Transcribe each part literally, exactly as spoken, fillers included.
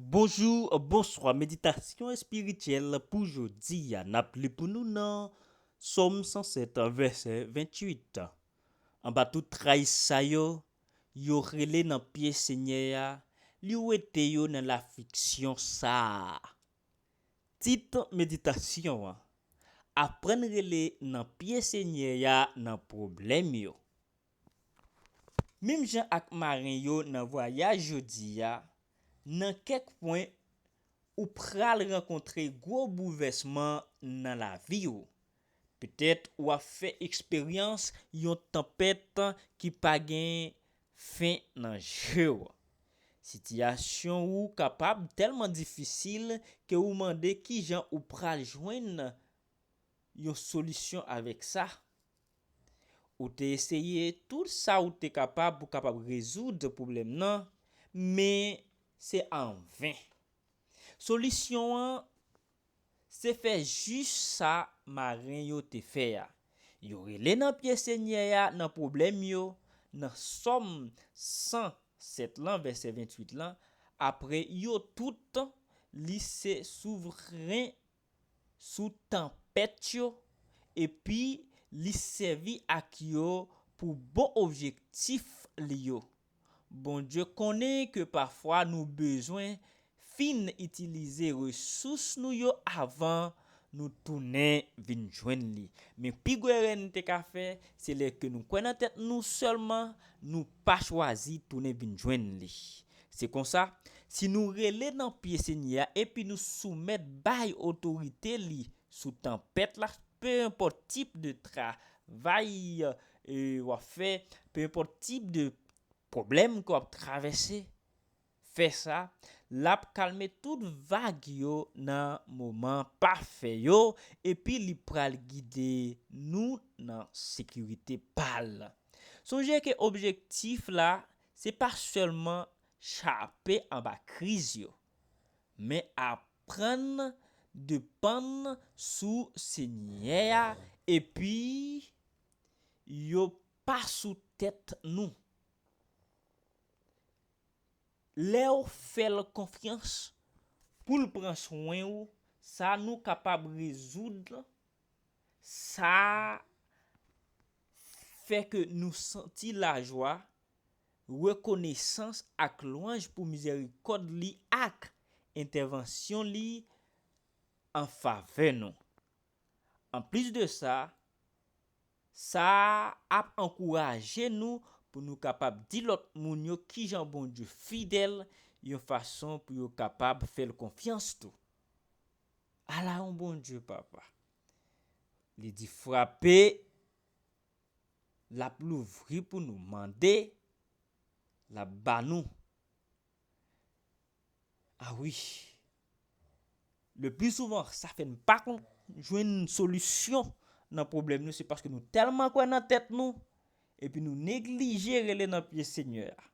Bonjou, bonswa. Meditasyon espirityèl pou jodi a. N ap li pou nou nan Sòm san sèt, vèsè venntuit. Anba tout tray sa yo, yo rele nan pye Senyè a, li wete yo nan lafliksyon sa a. Tit meditasyon an: Aprann rele nan pye Senyè a nan pwoblèm yo. Menm jan ak maren yo nan vwayaj jodi a, nan kèk pwen, ou pral rankontre gwo boulvèsman nan lavi w. Petèt w ap fè eksperyans yon tanpèt ki pa gen fen nan je w. Sitiyasyon ou kapab tèlman difisil ke ou mande kijan ou pral jwenn yon solisyon avèk sa. Ou te eseye tout sa ou te kapab pou kapab rezoud pwoblèm nan, men se anven. Solisyon an se fè jis sa maren yo te fè a. Yo rele nan pye Senyè a nan pwoblèm yo, nan Sòm san sèt lan, vèsè venntuit lan, apre yo tout, li se souvren sou tanpèt yo, epi li sèvi ak yo pou bon objektif li yo. Bondye konnen ke pafwa nou bezwen fin itilize resous nou yo avan nou tounen vin jwenn li. Men pi gwo erè n te ka fè, se lè ke nou kwè nan tèt nou sèlman, nou pa chwazi tounen vin jwenn li. Se konsa, si nou rele nan pye Senyè a epi nou soumèt bay otorite li sou tanpèt la, pe enpòt tip de travay, e, w ap fè, pe enpòt tip de pwoblèm ke w ap travèse, fè sa, l ap kalme tout vag yo nan moman pafè yo, epi li pral gide nou nan sekirite pa l. Sonje ke objektif la, se pa sèlman chape anba kriz yo, men aprann depann sou Senyè a, epi yo pa sou tèt nou. Lè w fè l konfyans pou l pran swen ou, sa nou kapab rezoud, sa fè ke nou santi lajwa, rekonesans ak lwanj pou mizerikòd li ak entèvansyon li an favè nou. Anplis de sa, sa ap ankouraje nou pou nou kapab di lòt moun yo kijan Bondye fidèl, yon fason pou yo kapab fè l konfyans tou. Ala yon Bondye, papa! Li di frape, l ap louvri pou nou mande, l ap ba nou. A wi. Le pli souvan, sa fè n pa konn jwenn solisyon nan pwoblèm nou, se paske nou tèlman kwè nan tèt nou, epi nou neglije rele nan pye Senyè a.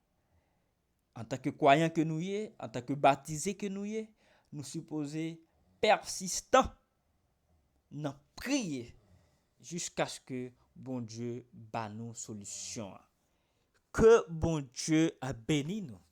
Antanke kwayan ke nou ye, antanke batize ke nou ye, nou sipoze pèsistan nan priye jiskaske Bondye ba nou solisyon an. Ke Bondye beni nou.